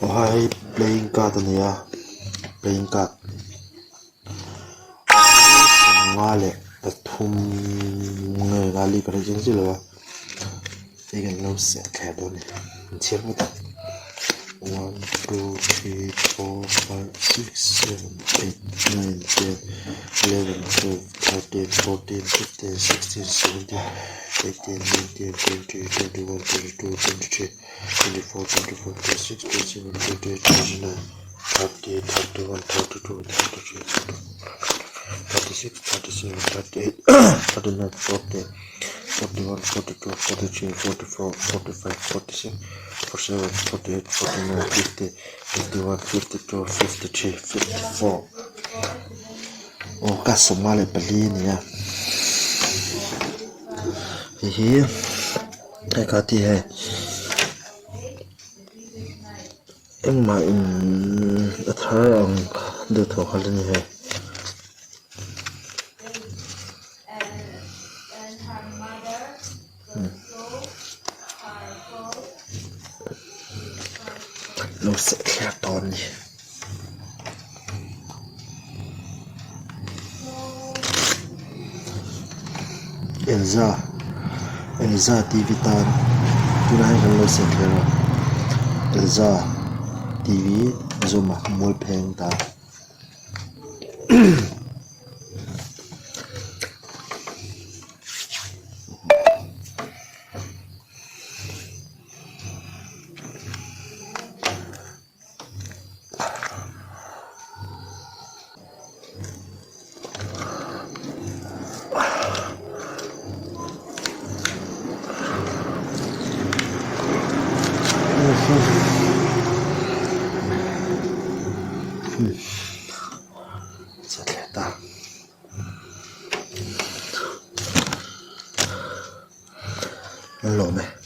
Aw hei playing card a ni a playing card sawmnga leh pathum nge nga li ka hre chiang chiah lo a hei kan lo seh thler dawn a ni an chhiar ngawt ang one two three four five six seven eight nine ten eleven twelve thirteen fourteen fifteen sixteen seventeen eighteen nineteen twenty twenty one twenty two twenty three. 24, 24, 26, 27, 28, 29, 30, 31, 32, 33, 36, 37, 38, 39, 40, 41, 42, 43, 44, 45, 46, 47, 48, 49, 50, 51, 52, 53, 54. Aw ka sawma leh pali a ni a hei hi hei kha ti hei engmah in a thar ang deuh tawh kha la ni hei. Lo seh thler dawn a ni. Elza Elza tv tan tunah hian kan lo seh thler a Elza tv zawma mualpheng ta. An lawm e.